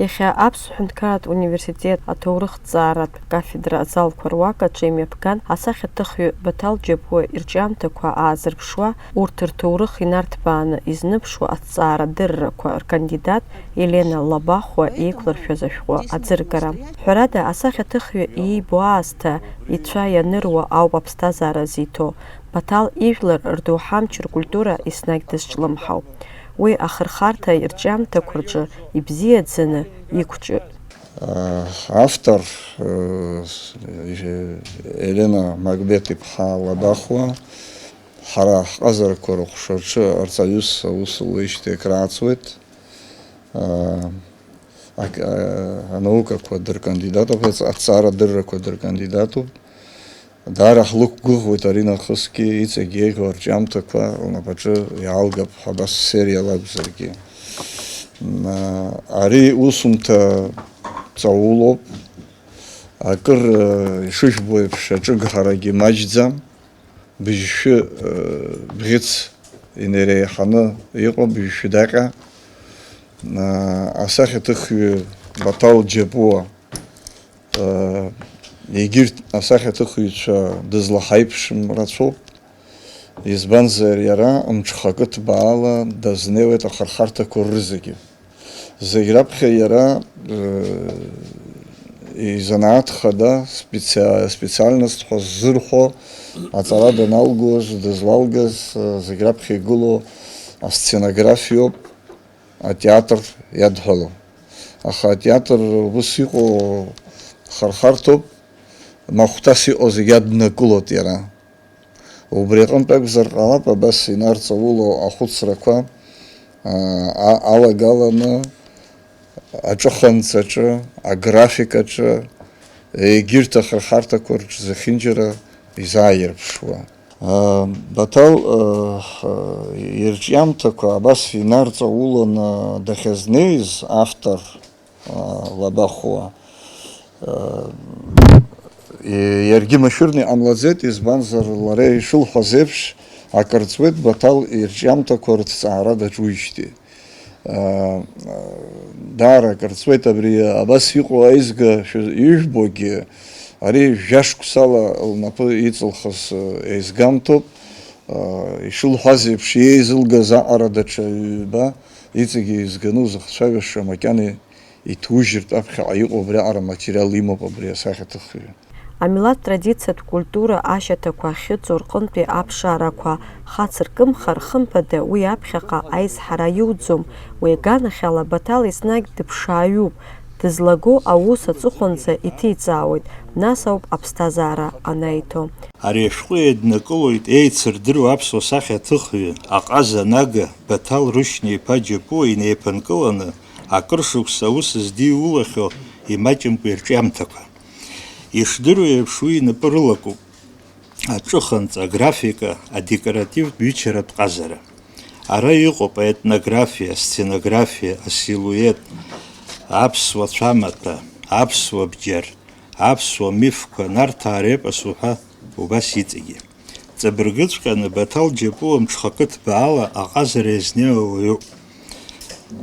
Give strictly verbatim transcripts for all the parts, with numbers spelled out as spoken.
Иахьа Аԥсуа ҳәынҭқарратә университет аҭоурыхҭҵааратә кафедра азалқәа руак аҿы имҩаԥган асахьаҭыхҩы Баҭал Џьапуа ирҿиамҭақәа аазырԥшуа, урҭ рҭоурых инарҭбааны изныԥшуа аҭҵаарадыррақәа ркандидат Елена Лабахәуа еиқәлыршәаз ашәҟәы аӡыргара. Ҳәарада, асахьаҭыхҩы иибо аасҭа ицәа ианыруа ауп аԥсҭазаара зиҭо. Баҭал ижәлар рдоуҳамч ркультура еснагь дазҿлымҳауп. Уи ахырхарҭа ирҿиамҭақәа рҿы ибзиаӡаны иқәҿиоит. Автор, э, Елена Мақбет-иԥҳа Лабахәуа, ҳара ҳҟазарақәа рыҟәшаҿы арҵаҩыс аус луеижьҭеи акрааҵуеит. Э, ак-, э, анаукақәа дыркандидатуп, аҵ-, аҭҵаарадыррақәа дыркандидатуп. Даара ҳлықәгәыӷуеит аринахысгьы, иҵегь еиӷьу арҿиамҭақәа лнапаҿы иаалгап ҳәа, абас сериала акәзаргьы. М, ари усумҭа ҵаулоуп. Акыр, э, ишыжәбо еиԥш, аҿыгҳарагьы маҷӡам. Быжьшәы, э, бӷьыц инеиреиҳаны иҟоуп, быжьшәы даҟьа. Э, асахьаҭыхҩы Баҭал Џьапуа, э, егьырҭ асахьаҭыхҩцәа дызлаҳаиԥшым рацәоуп, избанзар, иара мҽхакы ҭбаала дазнеиуеит ахырхарҭақәа рызегьы. Зегь раԥхьа иара, э, изанааҭ хада, специ-, специальность ҳәа ззырҳәо аҵара даналгоз, дызлалгаз, э, зегь раԥхьа игылоу асценографиоуп. Атеатр иадҳәалоу. Аха атеатр ус иҟоу хархарҭоуп, махәҭас иҟоу зегь аднакылоит иара. Убри аҟынтә акәзар ҟалап, абас инарҵаулоу ахәыцрақәа, аа, а-, алагаланы аҿыханҵаҿы, аграфикаҿы, егьырҭ ахырхарҭақәа рҿы зехьынџьара изааирԥшуа. Баҭал, ирҿиамҭақәа абас инарҵауланы дахьазнеиз автор, Лабахәуа, иаргьы машәырны иҟамлаӡеит, избанзар, лара ишылҳәаз еиԥш, акыр ҵуеит Баҭал ирҿиамҭақәа рыҭҵаара даҿуижьҭеи. Даара акыр ҵуеит абри абас иҟоу аизга шәы-, ижәбогьы, ари жәашықәсала лнапы иҵылхыз еизгамҭоуп. Ишылҳәаз еиԥш, иеизылгаз аҟара даҽа ҩба иҵегьы еизганы узыхцәажәаша макьана иҭужьыртә аԥхьаҟа иҟоу абриаҟара аматериал имоуп абри асахьаҭыхҩы. Амилаҭ традициатә культура ашьаҭақәа ахьыҵоу рҟынтәи аԥшаарақәа хацыркымхар, хымԥада, уи аԥхьаҟа аизҳара иуӡом. Уи аганахьала Баҭал еснагь дыԥшааҩуп, дызлаго аус аҵыхәанӡа иҭиҵаауеит, нас ауп аԥсҭазаара анаиҭо. Ари ашәҟәы еиднакылоит еицырдыруа аԥсуа сахьаҭыхҩы, аҟаза нага Баҭал Рушьни-иԥа Џьапуа инеиԥынкыланы акыр шықәса аус здиулахьоу имаҷымкәа ирҿиамҭақәа. Ишдыру еиԥш, уи инапы рылакуп аҿыханҵа, аграфика, адекоративтә ҩычаратә ҟазара. Ара иҟоуп аетнографиа, асценографиа, асилует, аԥсуа цәамаҭәа, аԥсуа бџьар, аԥсуа мифқәа, Нарҭаа репос уҳәа убас иҵегьы. Ҵабыргыҵәҟьаны Баҭал Џьапуа мҽхакы ҭбаала аҟазара иазнеиуа уаҩуп.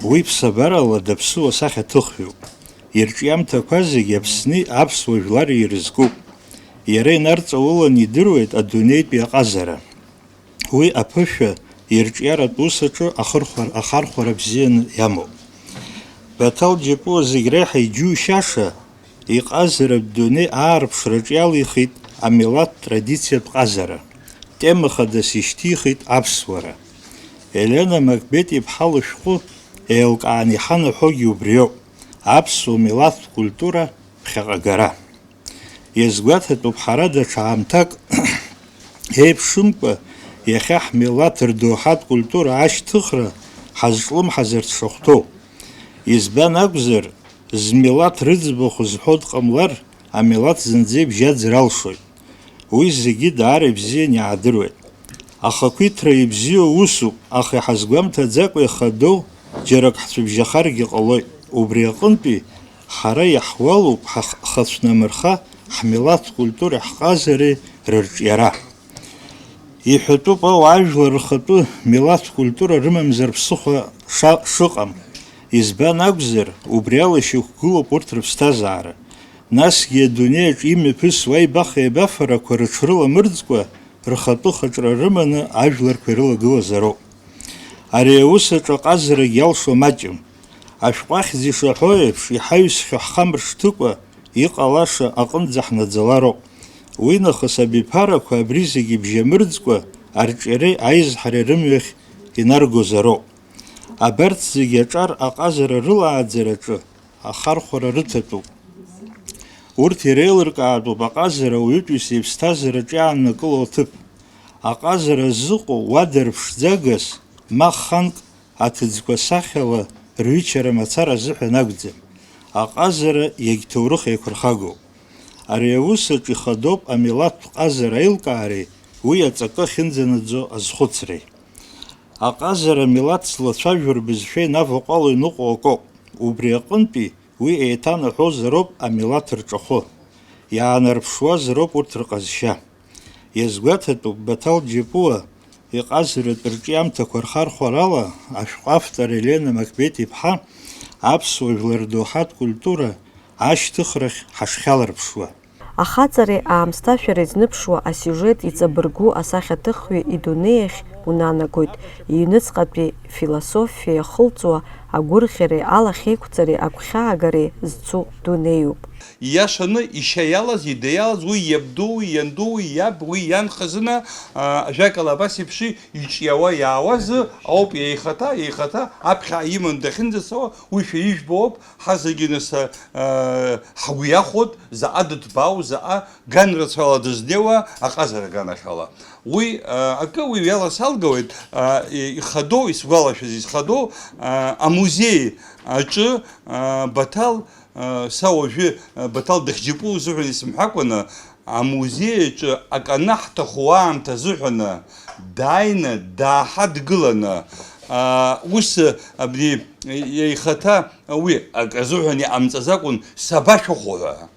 Уи ԥсабарала даԥсыуа сахьаҭыхҩуп. Ирҿиамҭақәа зегьы Аԥсни аԥсуа жәлари ирызкуп. Иара инарҵаулан идыруеит адунеитәи аҟазара. Уи аԥышәа ирҿиаратә ус аҿы ахырхәар-, ахархәара бзианы иамоуп. Баҭал Џьапуа зегь реиҳа иџьушьаша иҟазаратә дунеи аарԥшраҿы иалихит амилаҭ традициатә ҟазара, тема хадас ишьҭихит аԥсуара. Елена Мақбет-иԥҳа лышәҟәы еилкааны иҳанаҳәогьы убриоуп, аԥсуа милаҭтә культура ԥхьаҟагара. Иазгәаҭатәуп ҳара даҽа аамҭак еиԥшымкәа иахьа ҳмилаҭ рдоуҳатә культура ашьҭыхра ҳазҿлымҳазарц шахәҭоу. Избан акәзар, змилаҭ рыӡбахә зҳәо дҟамлар, амилаҭ зынӡа ибжьаӡыр алшоит. Уи зегьы даара ибзиан иаадыруеит. Ахақәиҭра ибзиоу усуп, аха иҳазгәамҭаӡакәа ихадоу џьарак ҳцәыбжьахаргьы ҟалоит. Убри аҟынтәи ҳара иаҳуалуп ҳахцәнамырха ҳмилаҭ культуреи ҳҟазареи рырҿиара. Иҳәатәуп ауаажәлар рхатәы милаҭ культура рымамзар ԥсыхәа ша-, шыҟам. Избан акәзар, убри ала ишьақәгылоуп урҭ рыԥсҭазаара. Насгьы адунеи аҿы имҩаԥысуа аибаха-еибафарақәа рыҽрыламырӡкәа, рхатәы хаҿра рыманы ажәларқәа ирылагылазароуп. Ари аус аҿы аҟазарагь иалшо маҷым. Ашәҟәы ахьӡ ишаҳәо еиԥш, иҳаҩсхьоу ҳхамыршҭыкәа, иҟалаша аҟынӡа ҳнаӡалароуп. Уинахыс абиԥарақәа абри зегьы бжьамырӡкәа арҿиареи аизҳареи рымҩахь инаргозароуп. Абарҭ зегьы аҿар аҟазара рылааӡараҿы ахархәара рыҭатәуп. Урҭ иреилыркаатәуп аҟазара ауаҩытәыҩса иԥсҭазаараҿы иааннакыло аҭыԥ. Аҟазара зыҟоу уада рԥшӡагас, ма ханк аҭыӡқәа сахьала рҩычара мацара азыҳәан акәӡам. Аҟазара иагьҭоурых еиқәырхагоуп. Ари аус аҿы ихадоуп амилаҭтә ҟазара аилкаареи уи аҵакы ахьынӡанаӡо азхәыцреи. Аҟазара амилаҭ злацәажәо рбызшәа инаваҟәало иныҟәо акоуп. Убри аҟынтәи уи еиҭанаҳәозароуп амилаҭ рҿахәы. Иаанарԥшуазароуп урҭ рҟазшьа. Иазгәаҭатәуп Баҭал Џьапуа иҟазаратә рҿиамҭақәа рхархәарала ашәҟәы автор Елена Мақбеҭ-иԥҳа аԥсуа жәлар рдоуҳатә культура ашьҭыхрахь ҳашхьаларԥшуа. Ахаҵареи аамсҭашәареи зныԥшуа асиужет иҵабыргу асахьаҭыхҩы идунеиахь унанагоит, иҩныҵҟатәи философиа иахылҵуа агәырӷьареи алахьеиқәҵареи агәхьаагареи зцу дунеиуп. Ииашаны ишьа иалаз, ида иалаз, уи иабду, уи ианду, уи иаб, уи иан хазына, а, ажәакала, абас еиԥш иҿиауа иаауазы ауп иеихаҭа, иеихаҭа аԥхьа иман дахьынӡацауа, уи шәа ижәбо ауп, ҳа зегьы нас, а, ҳгәы иахәоит, заҟа дыҭбаау, заҟа ган рацәала дызнеиуа, аҟазара аганахьала. Уи, а, акы уи иаласалгауеит, а, и-, ихадоу, исгәалашәаз изхадоу, а, амузеи аҿы, а, Баҭал, а, са уажәы, а, Баҭал Дахьџьапуа узыҳәан исымҳәакәаны, амузеи аҿы акы анаҳҭаху аамҭа азыҳәаны, дааины, дааҳадгыланы, а, ус, абри, иеихаҭа, уи акы азыҳәан иҟамҵаз акәын, сабашәыхәо ҳәа.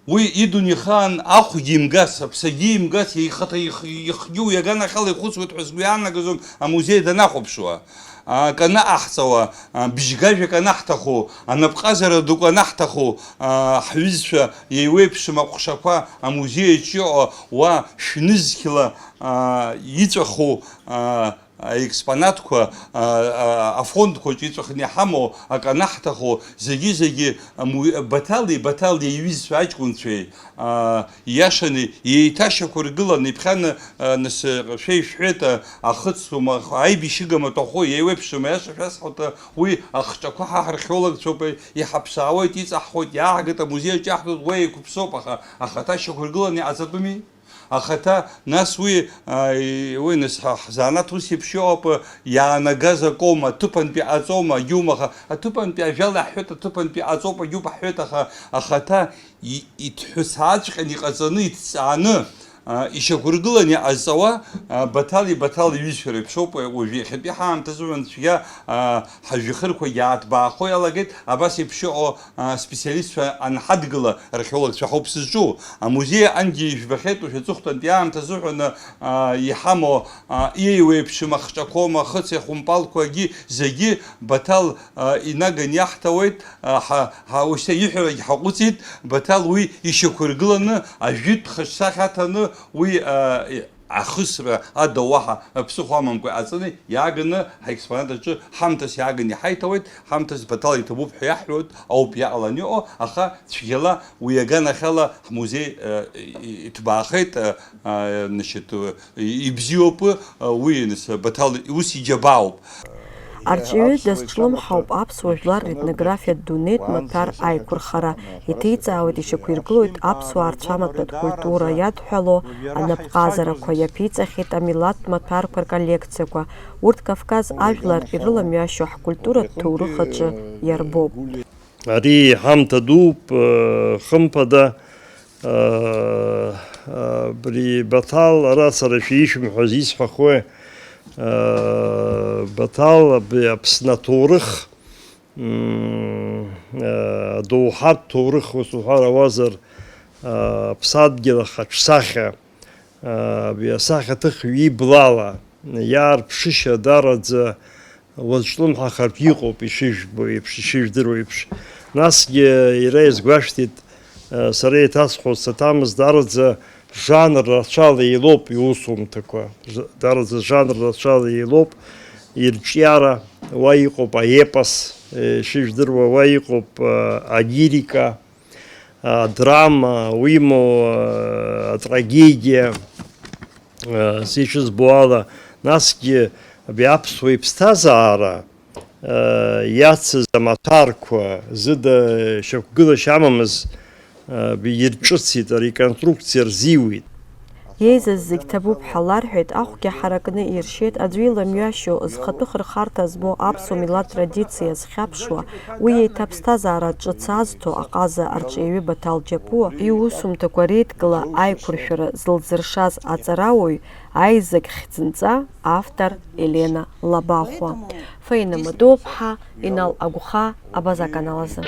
Уи идунеихаан ахәгьы имгас, аԥсагьы имгас, ихаҭа их-, ихгьы уи аганахьала ихәыцуеит ҳәа сгәы иаанагозом амузеи данахәаԥшуа. А, акы анаҟаҳҵауа, а, бжьгажәак анаҳҭаху, анапҟазара дук анаҳҭаху, а, ҳҩызцәа еиуеиԥшым аҟәшақәа амузеи аҿы иҟоу уа шәнызқьла, а, иҵәаху, а, аекспонатқәа, а, а, афондқәа аҿы иҵәахны иҳамоу, акы анаҳҭаху, зегьы-зегьы аму-, Баҭали, Баҭал иҩызцәа аҷкәынцәеи, а, ииашаны еиҭашьақәыргыланы иԥхьаны, а, нас, а, шәа ишәҳәеит, а, ахыцума, аибашьыгам атәахәы, еиуеиԥшым аиаша шәасҳәоит, а, уи ахҿақәа ҳа ҳархеологцәоуп, иҳаԥсаауеит, иҵаҳхуеит, иааҳгеит, амузеи аҿы иаҳҭоит, уи еиқәыԥсоуп, аха ахаҭа шьақәыргыланы иҟаҵатәыми? Ахаҭа, нас уи, а, и-, уи, нас, ҳа-, ҳзанааҭ ус еиԥш иҟоуп, иаанагаз акоума, аҭыԥантәи ҟаҵоума, агьума, аха аҭыԥантәи ажәала иаҳҳәоит, аҭыԥантәи ҟаҵоуп, агьуп ҳҳәоит, аха ахаҭа и-, иҭҳәысааҵәҟьаны иҟаҵаны, иҭҵааны, а, ишьақәыргыланы иҟазҵауа, а, Баҭали Баҭал иҩызцәа реиԥшоуп, уажә иахьатәи ҳаамҭазы, уанцәгьа, а, ҳажәҩахырқәагьы ааҭбаахо иалагеит, абас еиԥш иҟоу, а, специалистцәа анҳадгыла, археологцәа ҳауп сызҿу. Амузеи ангьы ижәбахьеит, уажә аҵыхәтәантәи аамҭа азыҳәан, а, иҳамоу, а, иеиуеиԥшым ахҿақәоума, ахыци ахәымпалқәагьы зегьы Баҭал, а, инаган иаҳҭауеит, а, ҳа, ҳа, ушьҭа иҳәарагь ҳаҟәыҵит, Баҭал уи ишьақәыргыланы, ажәытә хаҿсахьа аҭаны, уи, а, ахысра ада уаҳа ԥсыхәа амамкәа иҟаҵаны иааганы ҳаекспонат аҿы ҳамҭас иааганы иҳаиҭауеит, ҳамҭас Баҭал иҭабуп ҳәа иаҳҳәоит, ауп иаҟалан иҟоу, аха цәгьала уи аганахьала ҳмузеи, э, и-, иҭбаахеит, э, э, значит, э, и-, ибзиоуп, э, уи, нас, Баҭал ус иџьабаауп. Арҵаҩы дазҿлымҳауп аԥсуа жәлар ретнографиатә дунеитә маҭәар аиқәырхара, иҭеиҵаауеит, ишьақәиргылоит аԥсуаа рцәамаҭәатә культура иадҳәало анапҟазарақәа, иаԥиҵахьеит амилаҭтә маҭәарқәа рколлекциақәа, урҭ Кавказ ажәлар ирыламҩашьо ҳкультуратә ҭоурых аҿы иарбоуп. Ари ҳамҭа дууп, э, хымԥада, э, э, абри Баҭал, ара сара шәишәымҳәаз исҳәахуеи, э, Баҭал, абри Аԥсны аҭоурых, м, э, адоуҳатә ҭоурых ус уҳәар ауазар, э, аԥсадгьыл ахаҿсахьа, э, абри асахьаҭыхҩы иблала иаарԥшышьа дараӡа уазҿлымҳахартә иҟоуп, ишыжәбо еиԥш, ишыжәдыруа еиԥш. Насгьы иара иазгәашәҭеит, сара еиҭасҳәо саҭамыз, даараӡа жанр рацәала еилоуп иусумҭақәа, даараӡа жанр рацәала еилоуп, ирҿиара уа иҟоуп аепос, ишыжәдыруа уа иҟоуп алирика, адрама, уимоу атрагедиа, сишызбо ала, насгьы абри аԥсуа иԥсҭазаара иацыз амаҭәарқәа зыда шьақәгылашьа амамыз ирҿыцит, ареконструкциа рзиуит. Еизаз зегь ҭабуп ҳәа ларҳәеит, ахәгьы ҳаракны иршьеит, аӡәы иламҩашьо, зхатәы хырхарҭа змоу аԥсуа милаҭ традициа зхьаԥшуа, уи еиҭа аԥсҭазаара ҿыц азҭо аҟаза арҿиаҩы Баҭал Џьапуа иусумҭақәа реидкыла аиқәыршәара зылзыршаз аҵарауаҩ, аизак хьӡынҵа автор Елена Лабахәуа. Фаина Матуаԥҳа, Инал Агәхаа, Абаза аканалазы.